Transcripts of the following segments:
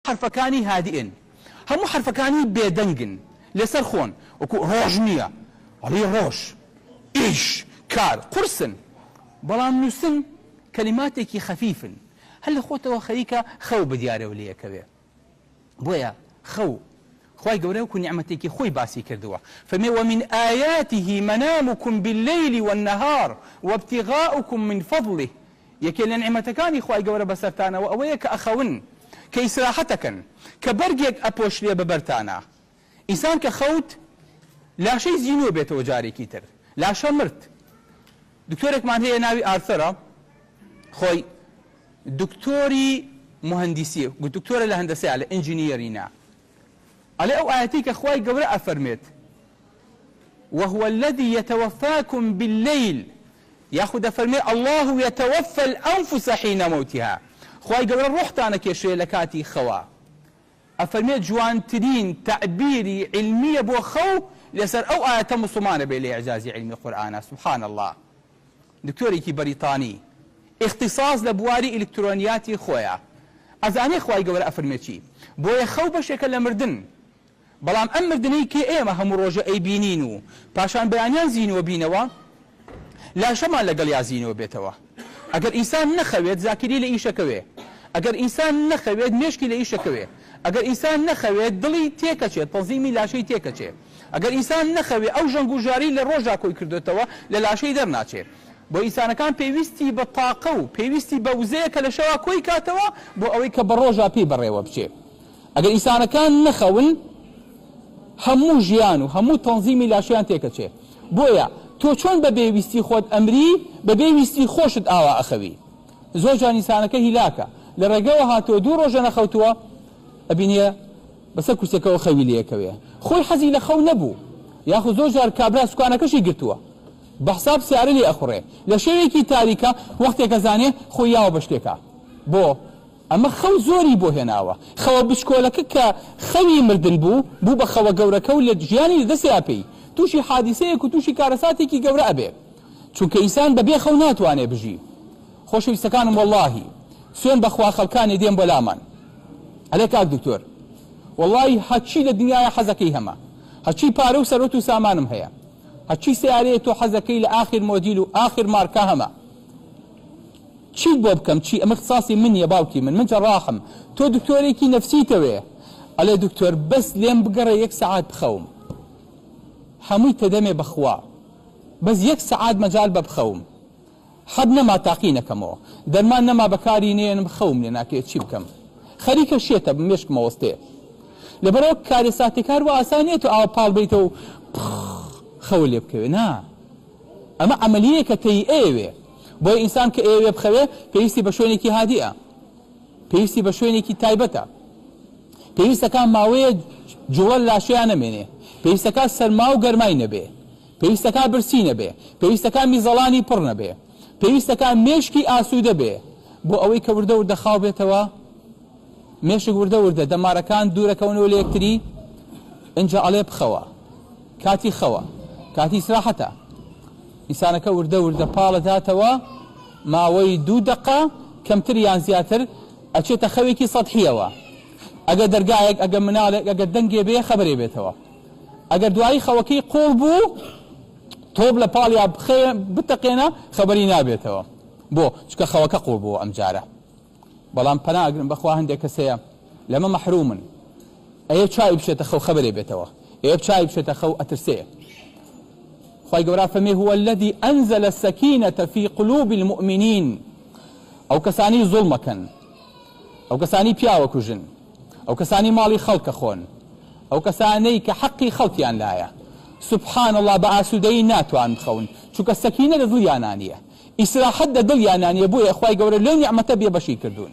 حەرفەکانی هادئن هەموو حەرفەکانی بێدەنگن لەسەر خۆن وەکو ڕۆژ نییە ئەڵێی ڕۆژ ئیش کار قورسن بەڵام نووسن کەلیماتێکی خەفیفن هەر لە خۆتەوە خەریکە خەو بەدیارەوە لێیەکەوێ بۆیە خەو خوای گەورە وەکو نیعمەتێکی خۆی باسی کردووە فەرمێ ومن آیاته منامکم باللیل والنهار وابتغاؤکم من فضله یەکێ لە نیعمەتەکانی خوای گەورە بەسەرتانەوە ئەوەیە کە ئەخەون، کە ئیسراحەت ئەکەن، کە بەرگێک ئەپۆشرێ بە بەرتانا. ئینسان کە خەوت لاشەی زینوو ئەبێتەوە جارێکی تر. لاشە مرد. دکتۆرێکمان هەیە ناوی ئارثەرە خۆی دکتۆری موهەندیسیە، دکتۆرە لە هەندەسەیا لە ئینجینیەرینا. ئەڵێ ئەو ئایەتەی کە خوای گەورە ئەفەرمێت، وهو الذی یتوفاکم باللیل، یاخود دەفەرموێ، اللە یتوفی الانفس حین موتها، خوای گەورە ڕۆحتان ئەکێشێ لە کاتی خەوا. ئەفەرموێ جوانترین تەعبیری عیلمیە بۆ خەو لەسەر ئەو ئایەتە موسڵمانە بێ لە ئیعجازی عیلمی قورئانا سبحان اللە دکتۆرێکی بەریتانی ئیختیساس لە بواری ئیلکترۆنیاتی خۆیە ئەزانێ خوای گەورە ئەفەرموێ چی بۆیە خەو بەشێکە لە مردن بەڵام ئەم مردنەی کە ئێمە هەموو ڕۆژێ ئەیبینین و پاشان بەیانیان زینووە بینەوە، لاشەمان لەگەڵیا زینووە بێتەوە. ئەگەر ئینسان نەخەوێت زاکیری لە ئیشەکەوێ، ئەگەر ئینسان نەخەوێت مێشکی لە ئیشەکەوێ، ئەگەر ئینسان نەخەوێت دڵی تێکەچێت، تەنزیمی لاشەی تێکەچێ، ئەگەر ئینسان نەخەوێ ئەو ژەنگ و ژارەی لە ڕۆژا کۆی کردۆتەوە لە لاشەی دەرناچێ. بۆ ئینسانەکان پێویستی بە تاقە و پێویستی بە وزەیە کە لە شەوا کۆی کاتەوە بۆ ئەوەی کە بە ڕۆژا پێی بەڕێوە بچێ. ئەگەر ئینسانەکان نەخەون هەموو ژیان و هەموو تەنزیمی لاشەیان تێکەچێ بۆیە تۆ چۆن بە بێ ویستی خۆت ئەمری بە بێ ویستی خۆشت ئاوا ئەخەوی زۆر جار ئینسانەکە هیلاکە لە ڕێگەوە هاتووە دوو ڕۆژە نەخەوتووە ئەبینێ بەسەر کورسیەکەوە خەوی لێکەوێ خۆی حەزی لە خەو نەبوو یاخود زۆر جار کابرا سوکانەکەشی گرتووە بە حساب سیارە لێ ئەخوڕێ لە شەوێکی تاریکا وەختێک ئەزانێ خۆی یاوە بە شتێکا بۆ ئەمە خەو زۆری بۆ هێناوە. خەوە بچکۆلەکە کە خەوی مردن بوو، بوو بە خەوە گەورەکە و لە ژیانی لە دەستیا پێی تووشی حادیسەیەک و تووشی کارەساتێکی گەورە ئەبێ. چونکە ئینسان بە بێ خەو ناتوانێ بژی. خۆشەویستەکانم وەڵاهی سوێن بە خوا خەڵکانێ دێن بۆ لامان ئەلێ کاک دکتۆر وەڵاهی هەرچی لە دنیایا حەزەکەی هەمە هەرچی پارە و سەروەت و سامانم هەیە هەرچی سەیارەیە تۆ حەزەکەی لە ئاخیر مۆدیل و ئاخیر مارکە هەمە چیت بۆ بکەم چی ئەمە اختصاصی من نیە باوکی من من جەڕاحم تۆ دکتۆرێکی نەفسیتەوێ ئەڵێ دکتۆر بەس لێم بگەڕێ یەک سەعات بخەوم هەمووی تەدەمێ بەخوا بەس یەک سەعات مەجال بە بخەوم حەب نەما تاقی نەکەمەوە دەرمان نەما بەکاری نێنم خەوم لێ ناکەوێ چی بکەم خەریکە شێتە مێشکم ئەوەستێ لەبەرئەوە کارەساتێکار وا ئاسان نیە تۆ ئاوا پاڵ بەیتەوە و خەوت لێ بکەوێ نا ئەمە عەمەلیەیەکە تێی ئەیەوێ بۆیە ئینسان کە ئەیەوێ بخەوێ پێویستی بە شوێنێکی هادیئە پێویستی بە شوێنێکی تایبەتە پێویستەکە ماوەیە جوڵە لاشەیان نەمێنێ پێویستەکە سەرما و گەرمای نەبێ پێویستەکە برسی نەبێ پێویستەکە میزەڵانی پڕ نەبێ پێویستەکە مێشکی ئاسوودە بێ بۆ ئەوەی کە وردە وردە خاو بێتەوە مێشک وردە وردە دەمارەکان دوورەکەونەوە لە یەکتری ئینجا ئەڵێ بخەوە کاتی خەوە کاتی ئیسراحەتە ئینسانەکە وردە وردە پاڵەداتەوە ماوەی دوو دەقە کەمتر یان زیاتر ئەچێتە خەوێکی سەتحیەوە ئەگەر دەرگایەک ئەگەر مناڵێک ئەگەر دەنگێ بێ خەبەرێ بێتەوە ئەگەر دوایی خەوەکەی قوڵ بوو تۆپ لە پاڵیا بتەقێنە خەبەری نابێتەوە بۆ چونکە خەوەکە قوڵ بووە ئەمجارە بەڵام پەنا ئەگرم بەخوا هەندێک کەس هەیە لەمە مەحرومن ئەیە چاوی بچێتە خەو خەبەرێ بێتەوە ئەیە چاوی بچێتە خەو ئەترسێ خوای گەورە فەرمی هو الذی انزل السکینە فی قلوب المؤمنین ئەو کەسانی زوڵمەکەن ئەو کەسانی پیاوە کوژن ئەو کەسانی ماڵی خەڵکە خۆن ئەو کەسانەی کە حەقی خەڵکیان لایە سبحان الله بە ئاسوودەیی ناتوان بخەون چونکە سەکینە لە دڵیانا نییە ئیسراحەت لە دڵیانا نیە بۆیە خوای گەورە لەو نیعمەتە بێ بەشی کردوون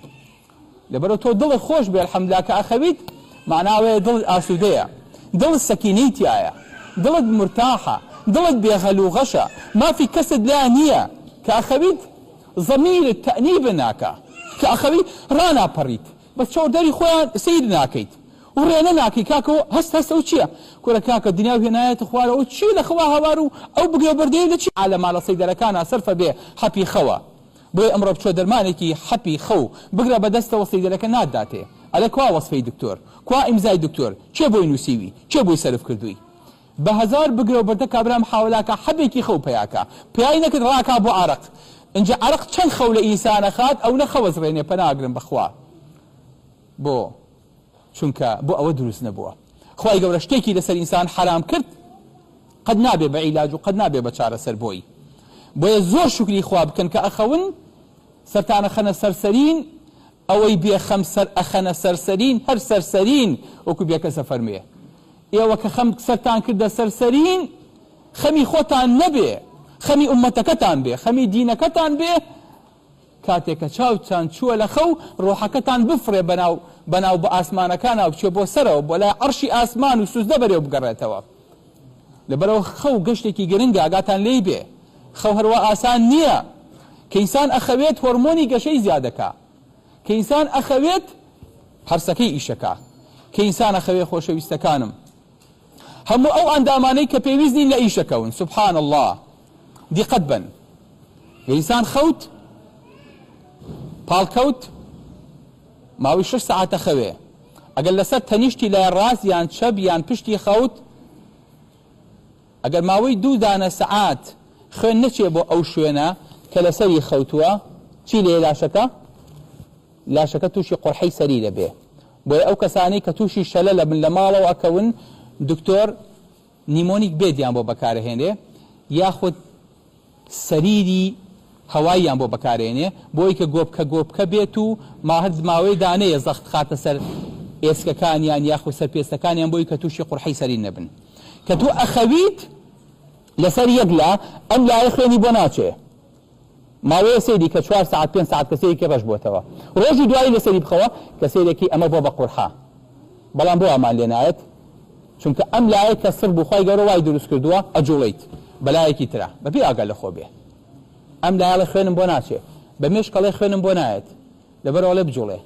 لەبەرئەوە تۆ دڵت خۆش بێ الحمدللە کە ئەخەویت مەعنا ئەوەیە دڵت ئاسوودەیە دڵت سەکینەی تیایە دڵت مورتاحە دڵت بێ غەل و غەشە مافی کەست لا نیە کە ئەخەویت زەمیرت تەئنیب ناکا کە ئەخەوی ڕاناپەڕیت بەس چەوردەری خۆیان سەیر ناکەیت و ڕێنە ناکەی کاکە هەست هەست ئەو چیە کورە کاکە دنیاو هێنایەتە خوارەوە ئەو چیە لە خوا هاوار و ئەو بگرە بەردەیە لە چی عالەما لە سەیدەرەکانا سەرفە بێ حەپی خەوە بۆیە ئەمڕۆ بچۆ دەرمانێکی حەپی خەو بگرە بە دەستەوە سەیدەرەکە ناتداتێ. ئەلێ کوا وەسفەی دکتۆر؟ کوا ئیمزای دکتۆر؟ کێ بۆی نووسیوی؟ کێ بۆی سەرف کردووی؟ بە هەزار بگرەو بەردە کابرا محاوەلاکا حەبێکی خەو پەیاکا پەیای نەکرد ڕاکا بۆ عەرەق ئینجا عەرەق چەند خەو لە ئینسان ئەخات ئەونە خەو ئەزڕێنێ پەناگرم بەخوا بۆ چونکە بۆ ئەوە دروست نەبووە خوای گەورە شتێکی لەسەر ئینسان حەرام کرد قەت نابێ بە عیلاج و قەت نابێ بە چارەسەر بۆی بۆیە زۆر شوکری خوا بکەن کە ئەخەون سەرتان ئەخەنە سەر سەرین ئەوەی بێ خەم سەر ئەخەنە سەر سەرین هەر سەر سەرین وەکو بێکەس ئەفەرموێ ئێوە کە خەم سەرتان کردە سەر سەرین خەمی خۆتان نەبێ خەمی ئوممەتەکەتان بێ خەمی دینەکەتان بێ کاتێ کە چاوتان چووە لە خەو ڕۆحەکەتان بفڕێ بەناو بەناو بە ئاسمانەکانا بچێ بۆ سەرەوە بۆ لای عەڕشی ئاسمان و سوجدە بەرێ و بگەڕێتەوە لەبەرئەوە خەو گەشتێکی گرنگە ئاگاتان لێی بێ خەو هەروا ئاسان نییە کە ئینسان ئەخەوێت هۆرمۆنی گەشەی زیادەکا کە ئینسان ئەخەوێت هەرسەکەی ئیشەکا کە ئینسان ئەخەوێ خۆشەویستەکانم هەموو ئەو ئەندامانەی کە پێویست نین لە ئیشەکەون سبحان اللە دیقەت بەن گەر ئینسان خەوت پاڵکەوت ماوەی شەش سەعاتە خەوێ ئەگەر لەسەر تەنیشتی لای ڕاست یان چەپ یان پشتی خەوت ئەگەر ماوەی دوو دانە سەعات خوێن نەچێ بۆ ئەو شوێنە کە لەسەری خەوتووە چی لێ لاشەکە لاشەکە تووشی قورحەی سەری دەبێ بۆیە ئەو کەسانەی کە تووشی شەلەل ئەبن لە ماڵەوە ئەکەون دکتۆر نیمۆنیک بێدیان بۆ بەکارەهێنێ یاخود سەریری هەواییان بۆ بەکارێنێ بۆی کە گۆپکە گۆپکە بێت و ماهر ماوەی دانەیە زەخت خاتە سەر ئێسکەکانیان یاخود سەر پێستەکانیان بۆی کە تووشی قورحەی سەرین نەبن کە تۆ ئەخەویت لەسەر یەک لا ئەم لایە خوێنی بۆ ناچێ ماوەیە سەیری کە چوار سەعات پێنج سەعات کە سەیرێکی ڕەش بۆتەوە ڕۆژی دوایی لەسەری بخەوە کە سەیرێکی ئەمە بۆ بە قورحە بەڵام بۆ ئەمان لێ نایەت چونکە ئەم لایە کە سڕ بوو خوای گەورە وای دروست کردووە ئەجوڵێیت بەلایەکی ترا بەبێ ئاگا لە خۆ بێ ئەم لایە ئەڵێ خوێنم بۆ ناچێ بە مێشک ئەڵێ خوێنم بۆ نایەت لەبەرئەوە ئەڵێ بجوڵێ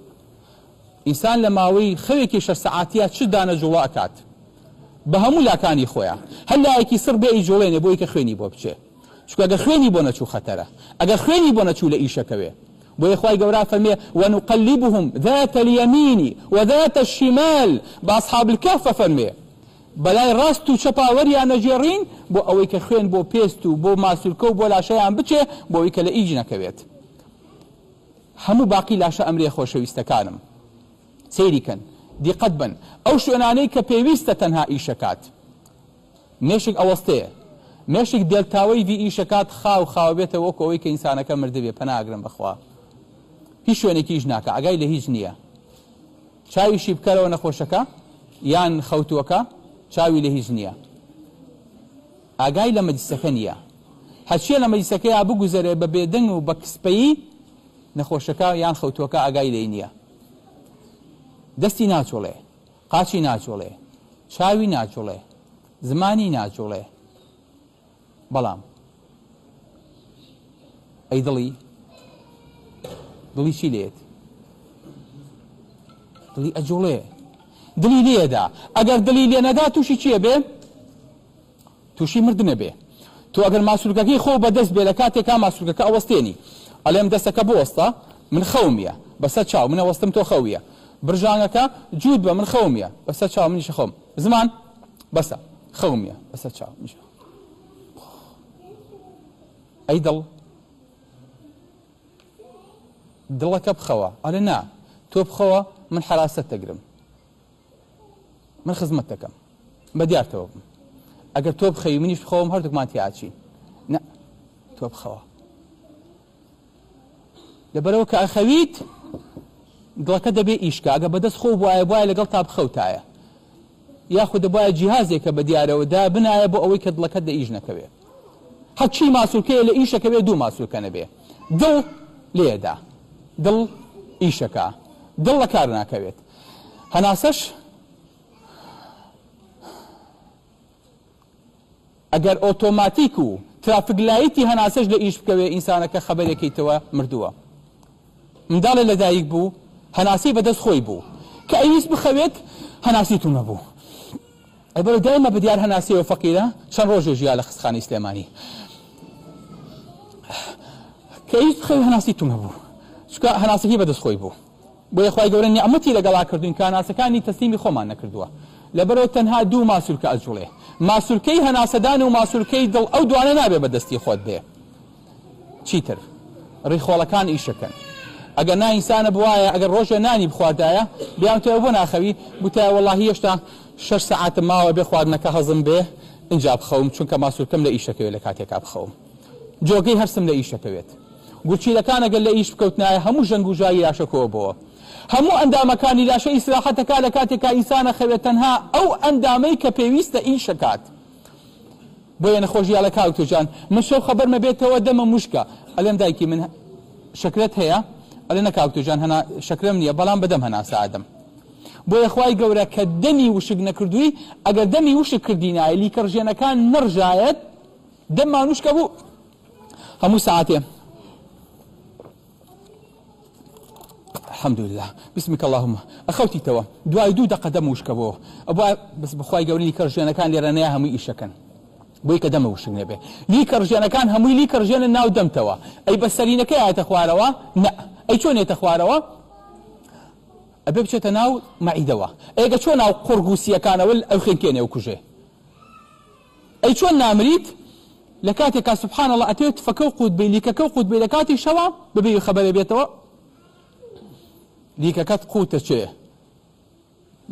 ئینسان لە ماوەی خەوێکی شەش سەعاتیا چ دانە جوڵە ئەکات بە هەموو لاکانی خۆیا هەر لایەکی سڕ بێ ئەیجوڵێنێ بۆی کە خوێنی بۆ بچێ چونکە ئەگەر خوێنی بۆ نەچوو خەتەرە ئەگەر خوێنی بۆ نەچوو لە ئیشەکەوێ بۆیە خوای گەورە ئەفەرموێ، ونقلبهم ذات الیمین وذات الشمال، بە اصحاب الکهف ئەفەرموێ، بەلای ڕاست و چەپا وەریان ئەگێڕین بۆ ئەوەی کە خوێن بۆ پێست و بۆ ماسولکە و بۆ لاشەیان بچێ بۆ ئەوەی کە لە ئیج نەکەوێت. هەموو باقی لاشە ئەمرێ خۆشەویستەکانم سەیری کەن دیقەت بەن ئەو شوێنانەی کە پێویستە تەنها ئیشەکات مێشک ئەوەستێ مێشک دێلتاوەی ڤی ئیشەکات خاو خاو بێتەوە وەکو ئەوەی کە ئینسانەکە مردبێ پەناگرم بەخوا هیچ شوێنێکی ئیش ناکا ئاگای لە هیچ نییە چاویشی بکەرەوە نەخۆشەکە یان خەوتووەکە چاوی لە هیچ نییە ئاگای لە مەجلیسەکە نییە هەرچیە لە مەجلیسەکەیا بگوزەرێ بە بێدەنگ و بە کسپەیی نەخۆشەکە یان خەوتووەکە ئاگای لێی نییە دەستی ناجوڵێ قاچی ناجوڵێ، چاوی ناجوڵێ، زمانی ناجوڵێ، بەڵام ئەی دڵی؟ دڵی چی لێت؟ دڵی ئەجوڵێ، دڵی لێدا، ئەگەر دڵی لێ نەدا تووشی چیە بێ؟ تووشی مردنە بێ. تۆ ئەگەر ماسولکەکەی خۆو بەدەست بێ لە کاتێکا ماسولکەکە ئەوەستێنی ئەڵێم دەستەکە بوەستە من خەوم یە بەسەر چاو من ئەوەستم تۆ خەویە برژانگەکە جووت بە من خەوم یە بەسەر چاو منیش خەوم زمان بەسە خەوم یە بەسەر چاو منیش ئەی دڵ دڵەکە بخەوە ئەڵێ نا تۆ بخەوە من حەراست دەگرم من خزمەت دەکەم بە دیارتەوە بم ئەگەر تۆ بخەوی منیش بخەوم هەردووکمان تیاچین نە تۆ بخەوە لەبەرەوە کە ئەخەویت دڵەکە دەبێ ئیشکە ئەگە بەدەست خۆ بواە بواە لەگەڵ تا بخەوتایە یاخود دەبواە جیهازێکە بە دیارەوە دا بنایە بۆ ئەوەی کە دڵەکەت لە ئیش نەکەوێ هەرچی ماسولکەیە لە ئیشەکەوێ دوو ماسولکە نەبێ دڵ لێدا دڵ ئیشەکە دڵ لە کار ناکەوێت هەناسەش ئەگەر ئۆتۆماتیک و traffic light ی هەناسەش لە ئیش بکەوێ ئینسانەکە خەبەرێکەیتەوە مردووە. منداڵێ لەدایک بوو هەناسەی بەدەست خۆی بوو کە ئەیویست بخەوێت هەناسی توونە بوو. ئەی بەڵێ دایمە بەدیار هەناسەیەوە فەقیرە چەند ڕۆژێ ژیا لە خستخانەی سلێمانی کە ئەیویست بخەوێ هەناسی توونە بوو چونکە هەناسەکەی بەدەست خۆی بوو. بۆیە خوای گەورە نیعمەتی لەگەڵا کردوین کە هەناسەکانی تەسلیمی خۆمان نەکردووە. لەبەرئەوە تەنها دوو ماسولکە ئەجوڵێ. ماسولکەی هەناسەدان و ماسولکەی دڵ ئەو دوانە نابێ بە دەستی خۆت بێ. چیتر ڕیخۆڵەکان ئیشەکەن. ئەگەر نا ئینسانە بوایە ئەگەر ڕۆژێ نانی بخواردایە بیانوتایە بۆ ناخەوی؟ بوتایە وەڵاهی هێشتا شەش سەعاتم ماوە ئەبێ خواردنەکە هەزم بێ ئینجا بخەوم چونکە ماسولکەم لە ئیشەکەوێ لە کاتێکا بخەوم. جۆگەی هەرسم لە ئیشەکەوێت. گورچیلەکان ئەگەر لە ئیش بکەوتنایە هەموو ژەنگ و ژاری لاشە کۆبۆوە. هەموو ئەندامەکانی لاشە ئیسراحەت ئەکا لە کاتێکا ئینسان ئەخەوێت تەنها ئەو ئەندامەی کە پێویستە ئیش ئەکات. بۆیە نەخۆشی ئەڵێ کاک دکتۆر جان من شەو خەبەرمە بێتەوە دەمم وشکە ئەلێم دایکی من شەکرەت هەیە ئەلێ نە کاک دکتۆر جان هەنا شەکرەم نییە بەڵام بەدەم هەناسە ئەدەم. بۆیە خوای گەورە کە دەمی وشک نەکردووی ئەگەر دەمی وشک کردینایە لیکە ڕژێنەکان نەڕژایەت دەممان وشکە بوو هەموو سەعاتێ الحمدلله بسمک اللهم ئەخەوتیتەوە دوای دوو دەقە دەم وشکە بۆ ئەبوا بەس بەخوای گەورە لیکە ڕژێنەکان لێرە نەیە هەمووی ئیشەکەن بۆی کە دەمە وشک نەبێ لیکە ڕژێنەکان هەمووی لیکە ڕژێنە ناو دەمتەوە ئەی بە سەرینەکەی ئایەتە خوارەوە نە ئەی چۆن یەتە خوارەوە ئەبێ بچێتە ناو مەعیدەوە ئەی گە چۆن ناو قوڕگ و سیەکانەوە ئەو خنکێنێ و کوژێ ئەی چۆن نامریت لە کاتێکا سبحان اللە ئەتەوێت تفەکە و قوت بەی لیکەکە و قوت بەی لە کاتی شەوا بەبێ وی خەبەرێ بێتەوە لیکەکەت قوتە چێ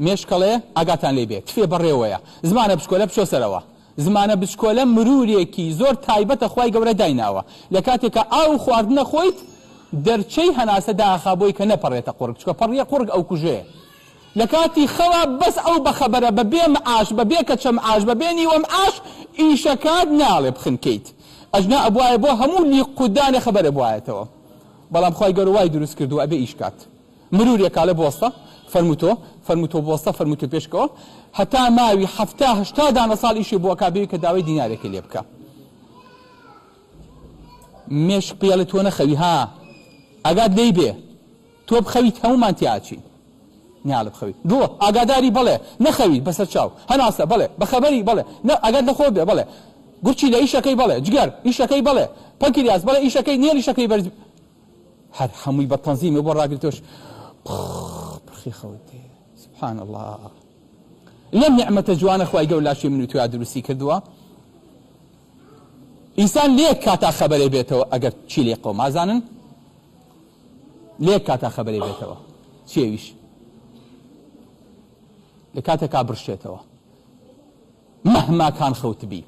مێشکەڵێ ئاگاتان لێ بێ تفێ بەڕێوەیە زمانە بچکۆلە بچۆ سەرەوە زمانە بچکۆلە مرورێکی زۆر تایبەتە خوای گەورە دایناوە لە کاتێکا ئاو خواردنە خۆیت دەرچەی هەناسە داخا بۆی کە نەپەڕێتە قوڕگ چکە پەڕیە قوڕگ ئەو کوژێ لە کاتی خەوا بەس ئەو بەخەبەرە بە بێ معاش بە بێ کەچە معاش بە بێ نیوە معاش ئیشەکات ناڵێ بخنکێیت ئەژنا ئەبوایە بۆ هەموو لیق قودانێ خەبەرێ بوایەتەوە بەڵام خوای گەورە وای دروست کردوە ئەبێ ئیش کات مرورێک ئەڵێ بۆستە فەرموو تۆ فەرموو تۆ بۆستە فەرموو تۆ پێشکەوە هەتا ماوی حەفتا هەشتا دانە ساڵ ئیشی بۆ ئەکا بێ کە داوای دینارێکی لێ بکا مێشک پێڵێ تۆ نەخەوی ها ئاگات لێی بێ تۆ بخەویت هەموومان تیا ئەچین. نیاڵە بخەویت دڵ ئاگاداری بەڵێ نەخەویت بەسەر چاو هەناسە بەڵێ بەخەبەری بەڵێ نە ئاگات لە خۆت بێ بەڵێ گورچیلە ئیشەکەی بەڵێ جگەر ئیشەکەی بەڵێ پەنکریاس بەڵێ ئیشەکەی نێڵی شەکری بەرز هەر هەمووی بە تەنزیمە بۆ ڕاگری تۆش پرخی خەوت دێ سبحان اللە لەم نیعمەتە جوانە خوای گەورە لاشەی من و تۆیا دروستی کردووە ئینسان لێک کاتا خەبەرێ بێتەوە ئەگەر چی لێ قەوما زانن لەیەک کاتا خەبەرێ بێتەوە چێویش لە کاتێکا بڕشێتەوە مهما کان خەوتبی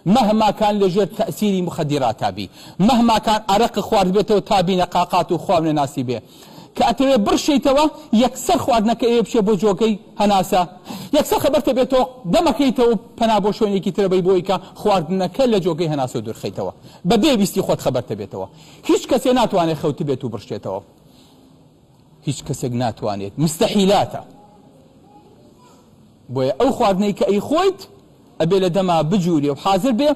مهما کان لەژێر تەئسیری مخدراتا بی مهما کان ئارەق خواردبێتەوە تا بینە قاقات و خواو نەناسی بێ کە ئەتەوێ بڕشێیتەوە یەکسەر خواردنەکە ئەوێ بچێ بۆ جۆگەی هەناسە یەکسەر خەبەرتە بێتەوە دەمەکەیتەوە پەنا بۆ شوێنێکی ترە بەی بۆی کە خواردنەکە لە جۆگەی هەناسە دوورخەیتەوە بە بێ ویستی خۆت خەبەرتە بێتەوە هیچ کەسێ ناتوانێت خەوتبێت و بڕشێتەوە هیچ کەسێک ناتوانێت مستەحیلاتە بۆیە ئەو خواردنەی کە ئەیخۆیت ئەبێ لە دەما بجوورێ و حازر بێ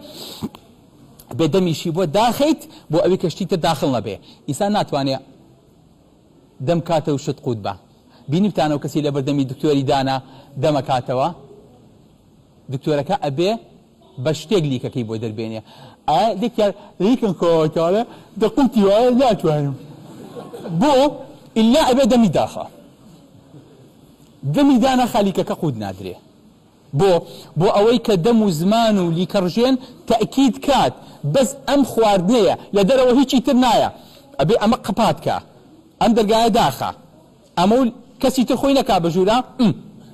بێ دەمیشی بۆ داخیت بۆ ئەوی کە شتی تر داخل نەبێ ئینسان ناتوانێ دەم کاتە و شت قوت بە بینیبتانەوە کەسی لەبەر دەمی دکتۆری دانا دەمەکاتەوە دکتۆرەکە ئەبێ بە شتێک لیکەکەی بۆ دەربێنێ ئا دکتۆر لیکم کەوەتەوە دە قوتی وایە ناتوانم بۆ ئیلا ئەبێ دەمی داخا دەمی دانەخا لیکەکە قوت نادرێ بۆ بۆ ئەوەی کە دەم و زمان و لیکەڕژێن تەئکید کات بەس ئەم خواردنەیە لە دەرەوە هیچی تر نایە ئەبێ ئەمە قەپات کا ئەم دەرگایە داخا ئەمە و کەسی تر خۆی نەکا بە ژوورا م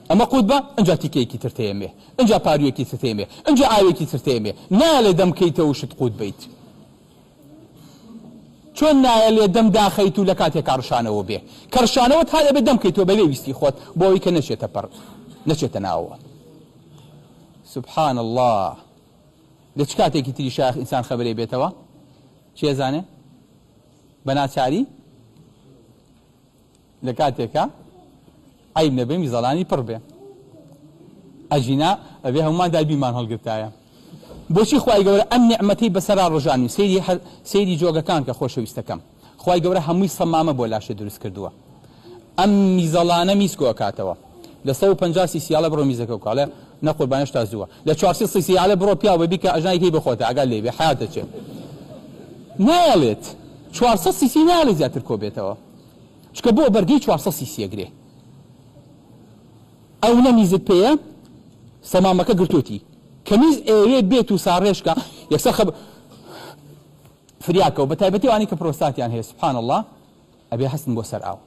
ئەمە قوت بە ئنجا تیکەیەکی تر تێمێ ئنجا پارویەکی تر تێمێ ئنجا ئاوێکی تر تێمێ نایەلێ دەم کەیتەوە و شت قوت بەیت چۆن نایەلێ دەم داخەیت و لە کاتێکا ڕشانەوە بێ کە ڕشانەوەت هات ئەبێ دەم کەیتەوە بەبێ ویستی خۆت بۆ ئەوەی کە نەچێتە پەڕ نەچێتە ناوەوە سبحان اللە لە چ کاتێکی تریشا ئینسان خەبەرێ بێتەوە کێ زانێ بە ناچاری لە کاتێکا عەیب نەبێ میزەڵانی پڕ بێ ئەژینا ئەبێ هەموومان دایبیمان هەڵگرتایە. بۆچی خوای گەورە ئەم نیعمەتەی بەسەرا ڕژانوین سەیری سەیری جۆگەکان کە خۆشەویستەکەم خوای گەورە هەمووی سەمامە بۆ لاشە دروست کردووە ئەم میزەڵانە میز کۆئەکاتەوە لە 150 سی سی ئەڵێ بڕۆ میزەکە بکە ئەڵێ نە قوربان هێشتا زووە لە 400 سی سی ئەڵێ بڕۆ پیاو بە بیکە ئەژنای کەی بەخۆتە ئاگات لێی بێ حەیات دەچێ نایەڵێت 400 سی سی نایەڵێ زیاتر کۆبێتەوە. چونکە بۆ بەرگەی 400 سیسی ئەگرێ. ئەونە میزت پێیە سەمامەکە گرتووتی. کە میز ئەیەوێ بێت و ساڕێژکا یەکسەر خەب فریاکەوە، بە تایبەتی ئەوانەی کە پرۆستاتیان هەیە سبحان اللە ئەبێ هەستن بۆ سەر ئاو.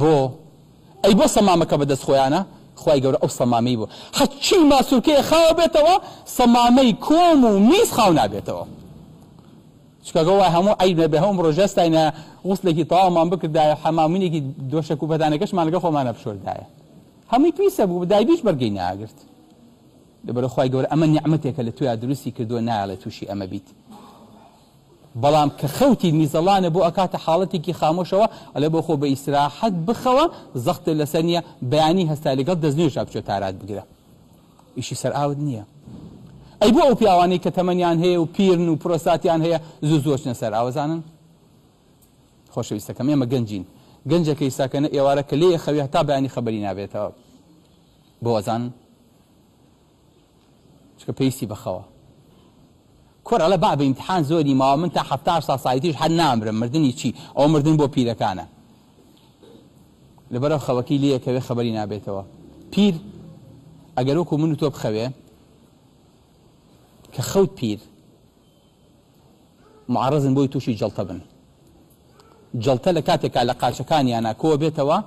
بۆ؟ ئەی بۆ سەمامەکە بەدەست خۆیانە؟ خوای گەورە ئەو سەمامەی بۆ هەرچی ماسولکەیە خاو بێتەوە سەمامەی کۆم و میز خاو نابێتەوە. چونکە گەر وای هەموو عەیب نەبێ هەموو ڕۆژ هەستاینە غوسلێکی تەواومان بکردایە حەمامینێکی دۆشەک و بەدانەکەشمان لەگەڵ خۆمانا بشۆردایە هەمووی پیسە بوو دایبیش بەرگەی ناگرت. لەبەرئەوە خوای گەورە ئەمە نیعمەتێکە لە تۆیا دروستی کردووە نایەڵێ تووشی ئەمە بیت. بەڵام کە خەوتی میزەڵانە بۆ ئەکاتە حاڵەتێکی خامۆشەوە ئەڵێ بۆ خۆ بە ئیسراحەت بخەوە زەختت لەسەر نیە بەیانی هەستا لەگەڵ دەستنوێژا بچۆ تارات بگرە ئیشی سەر ئاوت نیە. ئەی بۆ ئەو پیاوانەی کە تەمەنیان هەیە و پیرن و پرۆستاتیان هەیە زوو زوو ئەچنە سەر ئاو ئەزانن؟ خۆشەویستەکەم ئێمە گەنجین گەنجەکە ئیستا کە نە ئێوارە کە لێی ئەخەوێ هەتا بەیانی خەبەری نابێتەوە بۆ ئەزانن؟ چونکە پێویستی بە خەوە. کورە ئەڵێ بابە ئیمتحان زۆری ماوە من تا 70 ساڵ ساڵیتریش هەر نامرم مردنی چی ئەوە مردن بۆ پیرەکانە لەبەرئەو خەوەکەی لێیەکەوێ خەبەری نابێتەوە پیر ئەگەر وەکو من و تۆ بخەوێ کە خەوت پیر معەڕەزن بۆی تووشی جەڵتە بن. جەڵتە لە کاتێکا لە قاچەکانیانا کۆ بێتەوە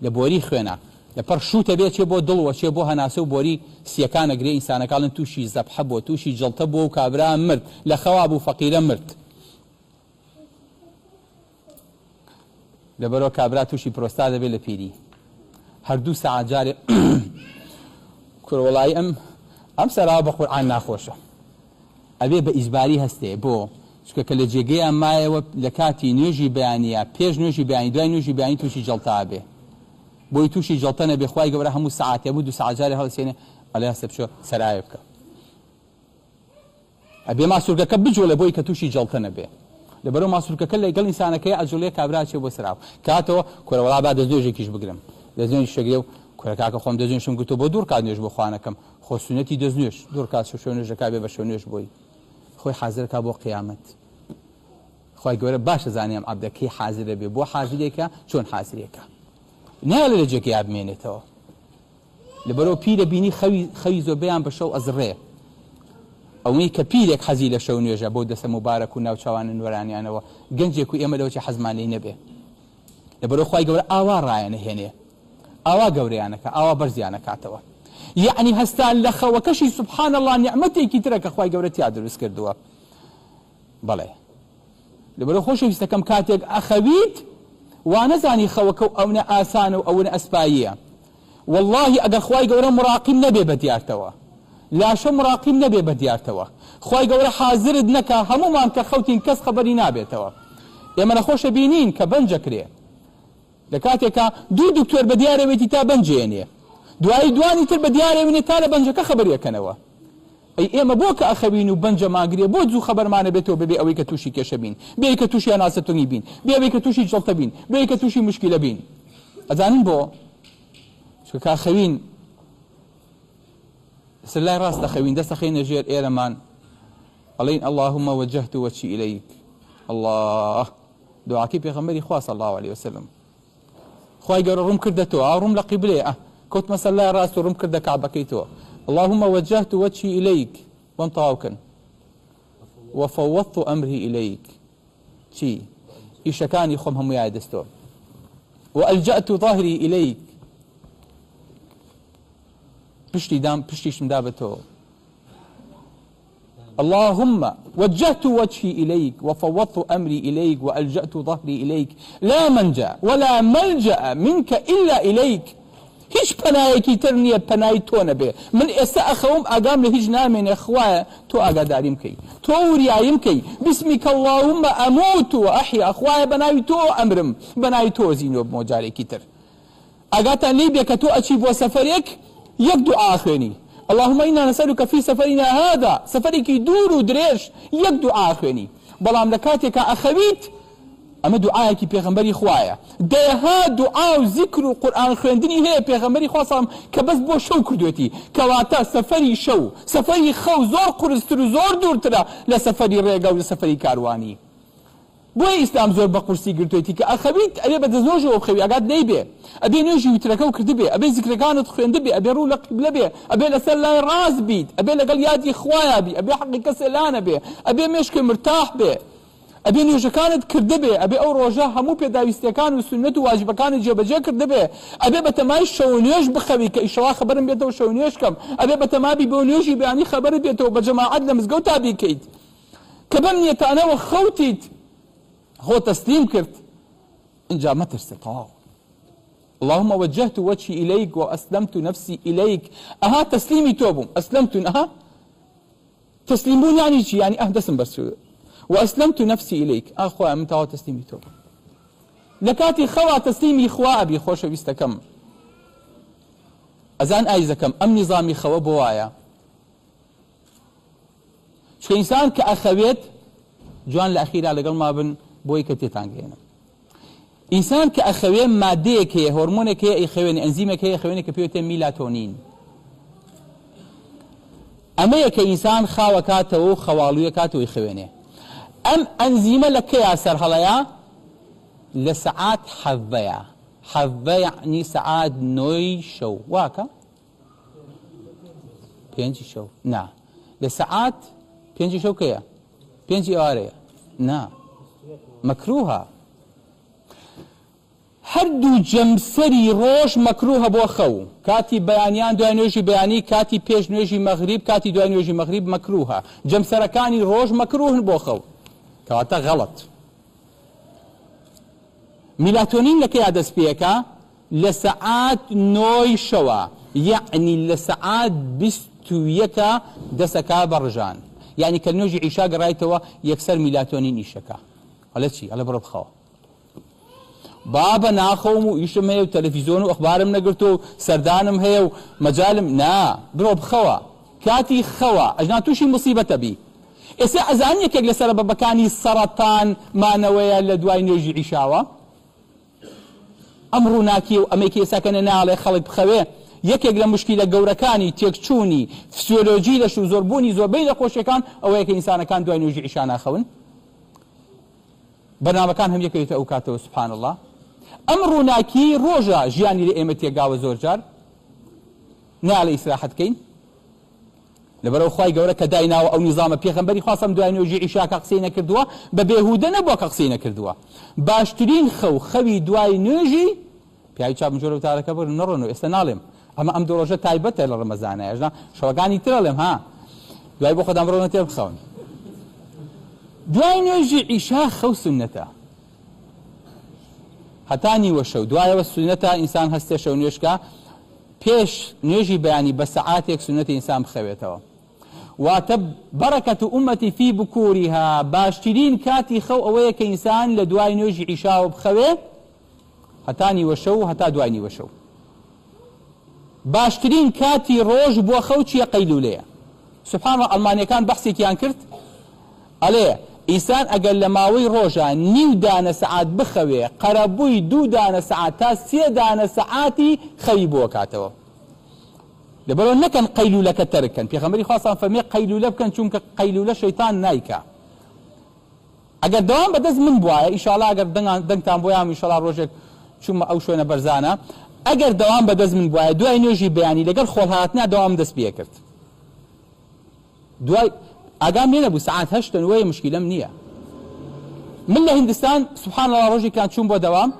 لە بۆری خوێنا لە پڕ شووتە بێ چێ بۆ دڵ وە چێ بۆ هەناسە و بۆری سیەکان ئەگرێ ئینسانەکە ئەڵێن تووشی زەبحە بووە تووشی جەڵتە بووە و کابرا مرد لە خەوا بوو فەقیرە مرد. لەبەرئەوە کابرا توشی پرۆستا دەبێت لە پیری هەر دوو سەعات جارێ کورە وەڵایی ئەم ئەم سەراوە بە قورعان ناخۆشە ئەبێ بە ئیجباری هەستێ بۆ چونکە کە لە جێگەیا مایەوە لە کاتی نوێژی بەیانیا پێش نوێژی بەیانی دوای نوێژی بەیانی توشی جەڵتە ئەبێ بۆی توشی جەڵتە نەبێ خوای گەورە هەموو سەعاتێ هەموو دوو سەعات جارێ هەڵەسێنێ ئەڵێ هەستە بچۆ سەراوێ بکە. ئەبێ ماسولکەکە بجوڵێ بۆی کە توشی جەڵتە نەبێ لەبەرئەوە ماسولکەکە لەگەڵ ئینسانەکەی ئەجوڵێ کابرا ئەچێ بۆ سەر ئاو کاتەوە کورە وەڵا با دەستنوێژێکیش بگرم دەستنوێژیش ئەگرێ و کورە کاکە خۆم دەستنوێژم گرتوە بۆ دوو ڕکات نوێژ بۆ خوا نەکەم خۆ سوننەتی دەستنوێژ دوو ڕکات شەو نوێژ ئەکا بێ بە شەو نوێژ بۆی خۆی حازرەکا بۆ قیامەت خوای گەورە باش ئەزانێ ئەم عەبدە کەی حازرە بێ بۆ حازرێکە چۆن حازرێکە نایەڵێ لە جێگەیا بمێنێتەوە. لەبەرئەوە پیرە بینی خەوی خەوی زۆربەیان بە شەو ئەزڕێ ئەوەی کە پیرێک حەزی لە شەو نوێژە بەو دەستە موبارەک و ناوچاوانە نۆرانیانەوە گەنجێک و ئێمە لەوەچێ حەزمان لێی نەبێ لەبەرئەوە خوای گەورە ئاوا ڕایانەهێنێ ئاوا گەورەیانەکا ئاوا بەرزیانەکاتەوە یەعنی هەستان لە خەوەکەشی سبحان اللە نیعمەتێکی ترە کە خوای گەورە تیا دروست کردووە بەڵێ لەبەرئەوە خۆشەویستەکەم کاتێک ئەخەویت وانەزانی خەوەکە و ئەونە ئاسانە و ئەونە ئەسپاییە وەڵاهی ئەگەر خوای گەورە مڕاقیم نەبێ بەدیارتەوە لاشە مڕاقیم نەبێ بەدیارتەوە خوای گەورە حازرت نەکا هەموومان کە خەوتین کەس خەبەری نابێتەوە ئێمە نەخۆشە بینین کە بەنجەکرێ لە کاتێکا دوو دکتۆر بەدیارەوێتی تا بەنجێنێ دوایی دوانی تر بەدیارەوینێ تا لە بەنجەکە خەبەریەکەنەوە ئەی ئێمە بۆ کە ئەخەوین و بەنجە ماگرێ بۆ زوو خەبەرمانەبێتەوە بەبێ ئەوەی کە توشی کێشە بین بێ ئەوەی کە توشی هەناسە تونگی بین بێ ئەوەی کە توشی جەڵتە بین بێ ئەوەی کە توشی موشکیلە بین ئەزانن بۆ چونکە کە ئەخەوین لەسەر لای ڕاست ئەخەوین دەست ئەخەینە ژێر ئێرەمان ئەڵێین اللهم وجهت وجهی الیک اللە دوعاکەی پێغەمبەری خوا صلی اللە علیه وسلم خوای گەورە ڕووم کردە تۆ ئا ڕووم لە قیبلەیە ئە کەوتمە سەر لای ڕاست و ڕووم کردە کەعبەکەی تۆ اللهم وجهت وجهی الیک بۆم تەواو کەن وفوضت امری الیک چی ئیشەکانی خۆم هەموویایە دەست تۆ وألجأت ظهری الیک پشتی دام پشتیشم دا بە تۆ اللهم وجهت وجهی الیک وفوضت امری الیک والجأت ظهری الیک لا منجا ولا ملجأ منک الا الیک هیچ پەنایەکی تر نیە پەنای تۆ نەبێ من ئێستا ئەخەوم ئاگام لە هیچ نامێنێ خوایە تۆ ئاگاداریم کەی تۆ وریایم کەی بسمک اللهم اموت و احیا خوایە بەناوی تۆ ئەمرم بەناوی تۆ زینوە بمەوە جارێکی تر ئاگاتان لێی بێ کە تۆ ئەچی بۆ سەفەرێک یەک دوعا ئەخوێنی، اللهم انا نسألک فی سفرنا هذا، سەفەرێکی دوور و درێژ یەک دوعا ئەخوێنی، بەڵام لە کاتێکا ئەخەویت ئەمە دوعایەکی پێغەمبەری خوایە، دەیەها دوعا و زیکر و قورئان خوێندنی هەیە پێغەمبەری خوا صلی کە بەس بۆ شەو کردوێتی، کەواتە سەفەری شەو، سەفەری خەو زۆر قورستر و زۆر دوورترە لە سەفەری ڕێگا و لە سەفەری کاروانی. بۆیە ئیسلام زۆر بە قورسی گرتوێتی کە ئەخەویت ئەبێ بە دەستنۆژەوە بخەوی ئاگات لێی بێ، ئەبێ نوێژی وترەکەو کردبێ، ئەبێ زیکرەکانت خوێندبێ، ئەبێ ڕوو لە قیبلە بێ، ئەبێ لەسەر لای ڕاست بیت، ئەبێ لەگەڵ یادی خوایا بی، ئەبێ حەقی کەسێ لانەبێ، ئەبێ مێشکێ مرتاح بێ، ئەبێ نوێژەکانت کردبێ، ئەبێ ئەو ڕۆژە هەموو پێداویستیەکان و سوننەت و واجبەکانت جێبەجێ کردبێ، ئەبێ بەتەمای شەونوێژ بخەوی کە ئیشەڵا خەبەرم بێتەوە شەونوێژ کەم، ئەبێ بەتەما بی بۆ نوێژی بەیانی خەبەرت بێتەوە بە جەماعەت لە مزگەوتا بیکەیت. کە بەم نیەتانەوە خەوتیت خۆت تەسلیم کرد ئینجا مەترسە تەواو اللهم وجهت وجهی الیک و اسلمت نفسی الیک ئەها تەسلیمی تۆ بووم اسلمت ئەها تەسلیم بوون یعنی چی یعنی ئەه دەستم بەس و اسلمت نفسی الیک ئا خوایە من تەواو تەسلیمی تۆ بووم لە کاتی خەوا تەسلیمی خوا ئەبی خۆشەویستەکەم ئەزان ئایزەکەم ئەم نیزامی خەوە بۆ وایە چونکە ئینسان کە ئەخەوێت جوان لە ئەخیرا لەگەڵما بن بۆی کە تێتان گەێنم ئینسان کە ئەخەوێ مادەیەک هەیە هۆرمۆنێک هەیە ئەیخەوێنێ ئەنزیمێک هەیە خەوێنێ کە پێوتێ میلاتۆنین ئەمەیە کە ئینسان خاوەکاتەوە و خەواڵویەکاتەوەی خەوێنێ ئەم ئەنزیمە لە کەیا سەرهەڵەیە لە سەعات حەڤەیە حەڤە یعنی سەعات نۆی شەو واکە پێنجی شەو نا لە سەعات پێنجی شەو کەیە پێنجی ئێوارەیە نا مەکروهە هەردوو جەمسەری ڕۆژ مەکروهە بۆ خەو کاتی بەیانیان دوای نوێژی بەیانی کاتی پێش نوێژی مەغریب کاتی دوای نوێژی مەغریب مەکروهە جەمسەرەکانی ڕۆژ مەکروهن بۆ خەو کەواتە غەڵەت میلاتۆنین لە کەیا دەست پێکا؟ لە سەعات نۆی شەوە یەعنی لە سەعات 21ە دەسەکا بە ڕژان یەعنی کە نوێژی عیشا گەڕایتەوە یەکسەر میلاتۆنین ئیشەکا ئەڵێ چی ئەڵێ بڕۆ بخەوە بابە ناخەوم و ئیشم هەیە و تەلەفیزۆن و ئەخبارم نەگرتووە و سەردانم هەیە و مەجالم نا بڕۆ بخەوە کاتی خەوە ئەژنا تووشی موسیبەتە بی ئێستا ئەزانن یەکێک لە سەرەبەبەکانی سەڕەتان مانەوەیە لە دوای نوێژی عیشاوە؟ ئەم ڕووناکیە و ئەمەی کە ئێستا کە ناڵێ خەڵک بخەوێ یەکێک لە موشکیلە گەورەکانی تێکچوونی فسیۆلۆجی لەش و زۆربوونی زۆربەی نەخۆشیەکان ئەوەیە کە ئینسانەکان دوای نوێژی عیشا ناخەون بەرنامەکان هەم یەکەوێتە ئەو کاتەوە سبحان اللە ئەم ڕووناکیەی ڕۆژە ژیانی لە ئێمە تێگاوە زۆرجار ناڵێ ئیسراحەت کەین لەبەرئەوە خوای گەورە کە دایناوە ئەو نیزامە پێغەمبەری خوا سەم دوای نوێژی عیشا کە قسەی نەکردووە بە بێهودە نەبووە کە قسەی نەکردووە باشترین خەو خەوی دوای نوێژی پیاوی چاپ جۆرە وتارەکە بڕن نەڕۆنەوە ئێستا ناڵێم ئەمە ئەم دوو ڕۆژە تایبەتە لە ڕەمەزانە ژنا شەوەکانی تر ئەڵێم ها دوای بۆ خۆتان بڕۆنە تێر بخەون دوای نوێژی عیشا خەو سوننەتە هەتا نیوە شەو دوایەوە سوننەتە ئینسان هەستێ شەو نوێژکە پێش نوێژی بەیانی بە سەعاتێک سوننەتە ئینسان بخەوێتەوە واتە بەرەکەت ئومەتی فی بکوریها باشترین کاتی خەو ئەوەیە کە ئینسان لە دوای نوێژی عیشاوە بخەوێ هەتا نیوە شەو و هەتا دوای نیوە شەو باشترین کاتی ڕۆژ بۆ خەو چیە قەیلولەیە سبحان اللە ئەڵمانیەکان بەحسێکیان کرد ئەڵێ ئینسان ئەگەر لە ماوەی ڕۆژا نیو دانە سەعات بخەوێ قەرەبووی دوو دانە سەعات تا سێ دانە سەعاتی خەوی بۆ کاتەوە لەبەرەوە نەکەن قەیلولەکە تەرک کەن پێغەمبەری خوا سان فەرمی قەیلولە بکەن چونکە قەیلولە شەیتان نایکا ئەگەر دەوام بەدەست من بوایە ئیشاڵا ئەگەر دەنگتان بۆیام ئیشەڵا ڕۆژێک چوومە ئەو شوێنە بەرزانە ئەگەر دەوام بەدەست من بوایە دوای نوێژی بەیانی لەگەڵ خۆڵ هاتنا دەوام دەست پێکرد دوای ئاگام لێ نەبوو سەعات هەشتن وەیە مشکیلەم نییە من لە هندستان سبحان الله ڕۆژێکیان چووم بۆ دەوام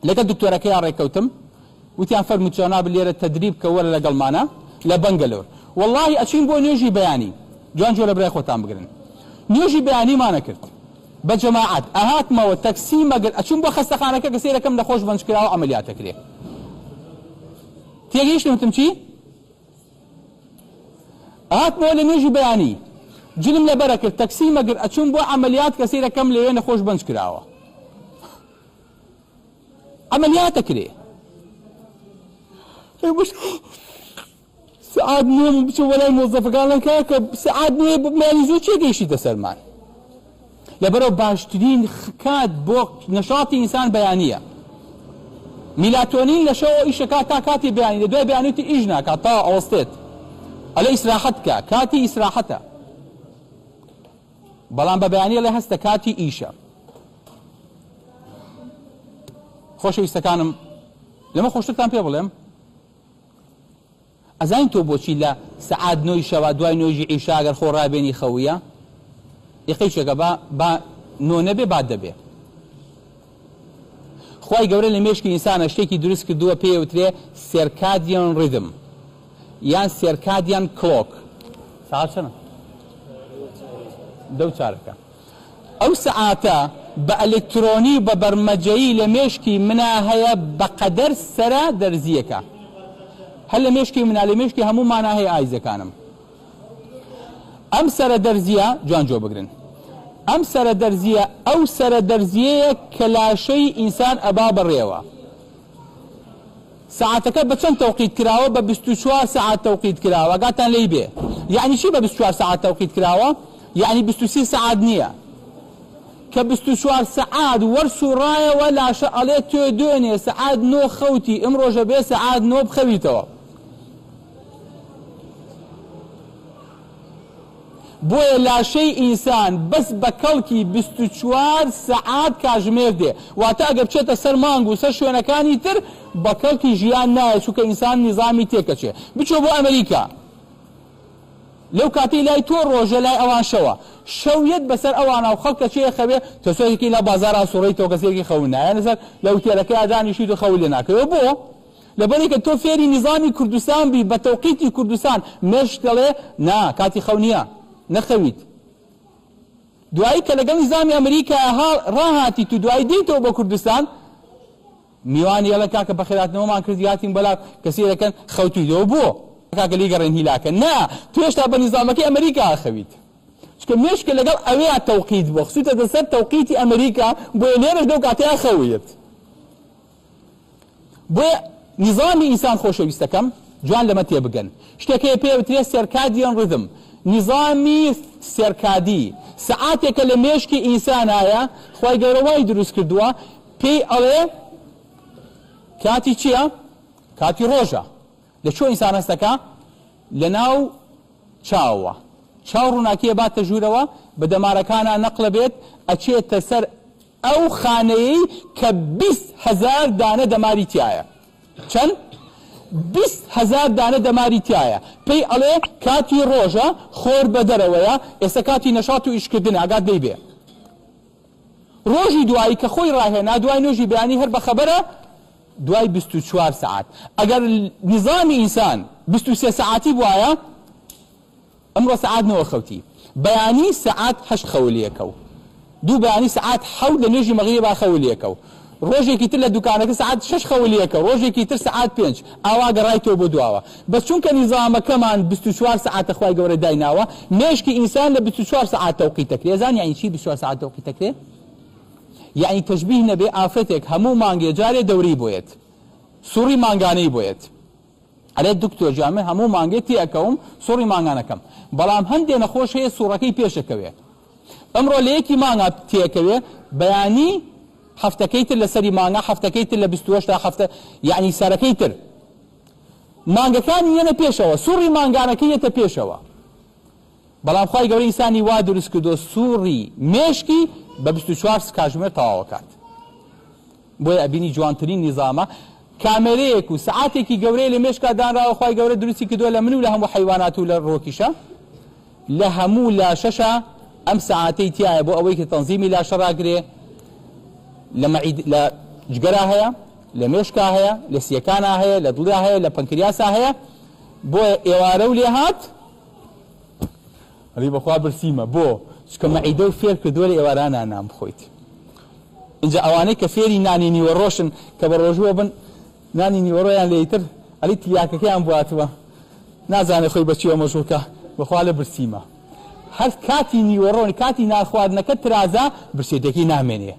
لەگەڵ دکتۆرەکەیان ڕێککەوتم وتیان فەرموو جەناب لێرە تەدریب کە وەرە لەگەڵمانە لە بەنگەلۆر وەڵاهی ئەچین بۆ نوێژی بەیانی جوان گوێ لە برای خۆتان بگرن نوێژی بەیانیمانە کرد بە جەماعەت ئەهاتمەوە تەکسی مەگر ئەچوم بۆ خەستەخانەکە کە سەیرەکەم نەخۆش بەنج کراوە عەمەلیاتەکرێ تێگەیشتن وتم چی ئەهاتمەوە لە نوێژی بەیانی جلم لەبەرە کرد تەکسی مەگر ئەچوم بۆ عەمەلیات کە سەیرەکەم لەوێ نەخۆش بەنج کراوە عەمەلیات ئەکرێ سەعات نۆ بوو بچم وەلای مۆزەفەکان ئەڵێن کاکە سەعات نۆ بمانی زوو چێ گەیشتیتە سەرمان لەبەرەوە باشترین کات بۆ نەشاتی ئینسان بەیانیە میلاتۆنین لە شەوە ئیشەکات تا کاتی بەیانی لە دوای بەیانیتی ئیش ناکات تا ئەوەستێت ئەلێ ئیسراحەت کە کاتی ئیسراحەتە بەڵام بە بەیانی ئەڵێ هەستە کاتی ئیشە. خۆشەویستەکانم لەمە خۆشترتان پێ بڵێم؟ ئەزانی تۆ بۆچی لە سەعات نۆی شەوا دوای نۆیژی عیشا گەر خۆ ڕابێنی خەویە؟ ئیقەیچێکە با با نۆ نەبێ با دە بێ. خوای گەورە لە مێشکی ئینسانە شتێکی دروست کردووە پێی ئەوترێ circadian rhythm یان circadian clock. سەعات چەنە؟ دە و چارەکە. ئەو سەعاتە بە ئەلکترۆنی و بە بەرمەجەیی لە مێشکی منا هەیە بە قەدەر سەرە دەرزییەکە. هەر لە مێشکی منا لە مێشکی هەموومانا هەیە ئایزەکانم. ئەم سەرە دەرزییە جوان جۆ بگرن. ئەم سەرە دەرزییە ئەو سەرە دەرزییەیە کە لاشەی ئینسان ئەبا بەڕێوە. سەعاتەکە بە چەند تەوقیت کراوە؟ بە 24 سەعات تەوقیت کراوە. ئاگاتان لێی بێ. یەعنی چی بە 24 سەعات تەوقیت کراوە؟ یەعنی 23 سەعات نییە. کە 24 سەعات وەرسوڕایەوە لاشە ئەڵێ تۆ دوێنێ سەعات نۆ خەوتی ئمڕۆژە بێ سەعات نۆ بخەویتەوە. بۆیە لاشەی ئینسان بەس بە کەڵکی 24 سەعات کاژمێر دێ، واتە ئەگەر بچێتە سەر مانگ و سەر شوێنەکانی تر بە کەڵکی ژیان نایە، چونکە ئینسان نیزامی تێکەچێ. بچۆ بۆ ئەمریکا لەو کاتەی لای تۆ ڕۆژە لای ئەوان شەوە، شەو یەت بەسەر ئەوانە و خەڵکە چێ خەوێ، تۆ سۆکێکی لە بازاڕا سوڕیتەوە کەسێکی خەون نایە لەسەر لە ئوتێلەکەیا دانیشتویت و خەوت لێ ناکەوێ بۆ؟ لەبەرئەوەی کە تۆ فێری نیزامی کوردستان بی بە تەوقیتی کوردستان مێشک دەڵێ نا کاتی خەو نیە نەخەویت دوایی کە لەگەڵ نیزامی ئەمریکا ڕاهاتیت و دوایی دێیتەوە بۆ کوردستان میوانی ئەڵێ کاکە بەخێراتنەوەمان کرد هاتین بەلا کەسی دەکەن خەوتویتەوە بۆ کاکە لێی گەڕێن هیلاکە نا تۆ هێشتا بە نیزامەکەی ئەمریکا ئەخەویت چونکە مێشکە لەگەڵ ئەوێیا تەوقیت بووە خسوتەتە سەر تەوقیتی ئەمریکا بۆیە لێرەش لەو کاتەیا خەویت. بۆیە نیزامی ئینسان خۆشەویستەکەم جوان لەمە تێبگەن شتێک هەیە پێی ئەوترێ circadian rhythm نیزامی سێرکادی سەعاتێکە لە مێشکی ئینسانایە خوای گەورە وای دروست کردووە پێی ئەڵێ کاتی چییە؟ کاتی ڕۆژە لە کوێ ئینسان هەستەکا؟ لە ناو چاوە چاو ڕووناکی ئەباتە ژوورەوە بە دەمارەکانا نەقلە بێت ئەچێتە سەر ئەو خانەیەی کە 20,000 دانە دەماری تیایە. چەند؟ 20,000 دانە دەماری تیایە. پێی ئەڵێ کاتی ڕۆژە، خۆر بە دەرەوەیە، ئێستا کاتی نەشات و ئیشکردنە، ئاگات لێی بێ. ڕۆژی دوایی کە خۆی ڕاهێنا، دوای نوێژی بەیانی هەر بەخەبەرە، دوای 24 سەعات. ئەگەر نیزامی ئینسان 23 سەعاتی بوایە، ئەمڕۆ سەعات نۆ خەوتی بەیانی سەعات هەشت خەو لێکەو دوو بەیانی سەعات حەوت لە نوێژی مەغریبا خەو لێکەو ڕۆژێکی تر لە دوکانەکە سەعات شەش خەو لێکەو ڕۆژێکی تر سەعات پێنج ئاوا گەڕایتەوە بۆ دواوە بەس چونکە نیزامەکەمان 24 سەعاتە خوای گەورە دایناوە مێشکی ئینسان لە 24 سەعات تەوقیت دەکرێ زانی یعنی چی 24 سەعات تەوقیت دەکرێ یعنی تەشبیه نەبێ ئافرەتێک هەموو مانگێ جارێ دەورەی بۆیەت سوڕی مانگانەی بۆیەت ئەرێ دکتۆر گیان من هەموو مانگێ تێ ئەکەوم سوڕی مانگانەکەم بەڵام هەندێ نەخۆش هەیە سوڕەکەی پێش ئەکەوێ ئەمڕۆ لە یەکی مانگا تێ ئەکەوێ بەیانی هەفتەکەی تر لەسەری مانگا هەفتەکەی تر لە 28 هەفتە یعنی سەرەکەی تر مانگەکانی یەنە پێشەوە سوڕی مانگانەکەی یەتە پێشەوە بەڵام خوای گەورە ئینسانی وا دروست کردووە سوڕی مێشکی بە 24 کاژمێر تەواوەکات بۆیە ئەبینی جوانترین نیزامە کامێرەیەک و سەعاتێکی گەورەیە لە مێشکا دانراوە خوای گەورە دروستی کردووە لە من و لە هەموو حەیوانات و لە ڕوەکیشا لە هەموو لاشەشا ئەم سەعاتەی تیایە بۆ ئەوەی کە تەنزیمی لاشە ڕاگرێ لە مەعید لە جگەرا هەیە لە مێشکا هەیە لە سیەکانا هەیە لە دڵیا هەیە لە پەنکریاسا هەیە بۆیە ئێوارە و لێهات ئەڵێ بەخوا برسیمە بۆ؟ چونکە مەعیدە و فێر کردووە لە ئێوارانا نان بخۆیت ئینجا ئەوانەی کە فێری نانی نیوەڕۆشن کە بە ڕۆژووە بن نانی نیوەڕۆیان لێ ئیتر ئەڵێ تلیاکەکەیان بواتوە نازانێ خۆی بە چیەوە مەشغوڵ کە بەخوا لە برسیمە هەر کاتی نیوەڕۆ کاتی نان خواردنەکە ترازا برسێتیەکەی نامێنێ.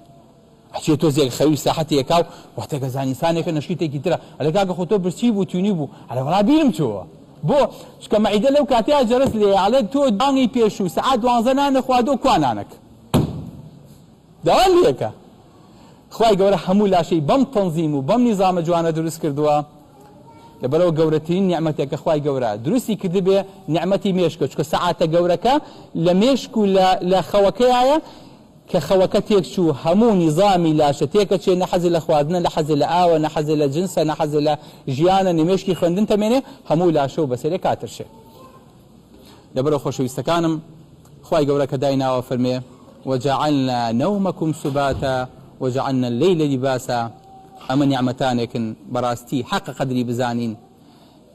ئەچێ تۆزێک خەوی ساحەتی ئەکا و وەختێک ئەزانی ئینسانێکە نەشیتێکی ترە ئەڵێ کاکە خۆ تۆ برسی بوو تینوو بوو ئەڵێ وەڵا بیرم چۆوە بۆ؟ چونکە مەعیدە لەو کاتەیا جەرەس لێیە ئەڵێ تۆ مانگی پێشوو سەعات دوانزە نانت خواردووە کوا نانەک داوام لێکە خوای گەورە هەموو لاشەی بەم تەنزیم و بەم نیزامە جوانە دروست کردووە لەبەرئەوە گەورەترین نیعمەتێک کە خوای گەورە دروستی کردبێ نیعمەتی مێشکە چونکە سەعاتە گەورەکە لە مێشک و لە خەوەکەیایە. کە خەوەکە تێکچوو هەموو نیزامی لاشە تێکەچێ، نە حەزی لە خواردنە، نە حەزی لە ئاوە، نە حەزی لە جنسە، نە حەزی لە ژیانە، نە مێشکی خوێندن تەمێنێ، هەموو لاشە و بەسەرێ کاترشێ. لەبەرئەوە خۆشەویستەکانم خوای گەورە کە دایناوە فەرمێ، وجعلنا نومکم سباتا وجعلنا اللیل لباسا، ئەمە نیعمەتانێکن بەڕاستی حەقە قەدری بزانین،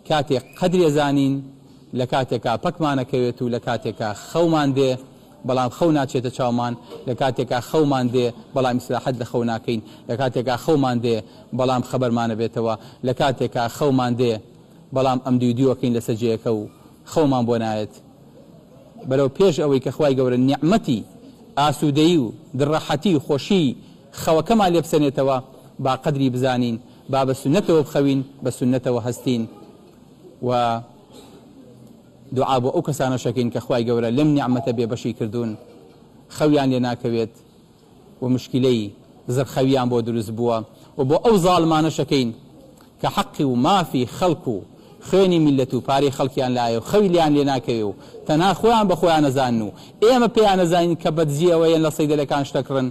کاتێک قەدری ئەزانین لە کاتێکا پەکمان ئەکەوێت و لە کاتێکا خەومان دێ بەڵام خەو ناچێتە چاومان، لە کاتێکا خەومان دێ بەڵام ئیسراحەت لە خەو ناکەین، لە کاتێکا خەومان دێ بەڵام خەبەرمان ئەبێتەوە، لە کاتێکا خەومان دێ بەڵام ئەمدیودیو ئەکەین لەسەر جێیەکە و خەومان بۆ نایەت. بەرەو پێش ئەوەی کە خوای گەورە نیعمەتی ئاسوودەیی و دڕەحەتی و خۆشیی خەوەکەمان لێ بسەنێتەوە با قەدری بزانین، با بە سوننەتەوە بخەوین، بە سوننەتەوە هەستین و دوعا بۆ ئەو کەسانەش ئەکەین کە خوای گەورە لەم نیعمەتە بێ بەشی کردوون، خەویان لێ ناکەوێت و مشکیلەی زڕخەویان بۆ دروست بووە و بۆ ئەو زاڵمانەش ئەکەین کە حەقی و مافی خەڵک و خوێنی میللەت و پارەی خەڵکیان لایە و خەوی لێیان لێ ناکەوێ و تەنها خۆیان بە خۆیان ئەزانن و ئێمە پێیان ئەزانین کە بەدزیەوە یەن لە صەیدەلەکان شتەکڕن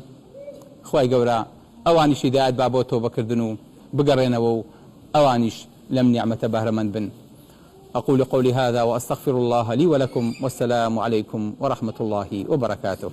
خوای گەورە ئەوانیش هیدایەت با بۆ تۆبە کردن و بگەڕێنەوە و ئەوانیش لەم نیعمەتە بەهرەمەند بن اقول قولی هذا واستغفر اللە لی ولکم والسلام علیکم ورحمە اللە وبرکاته.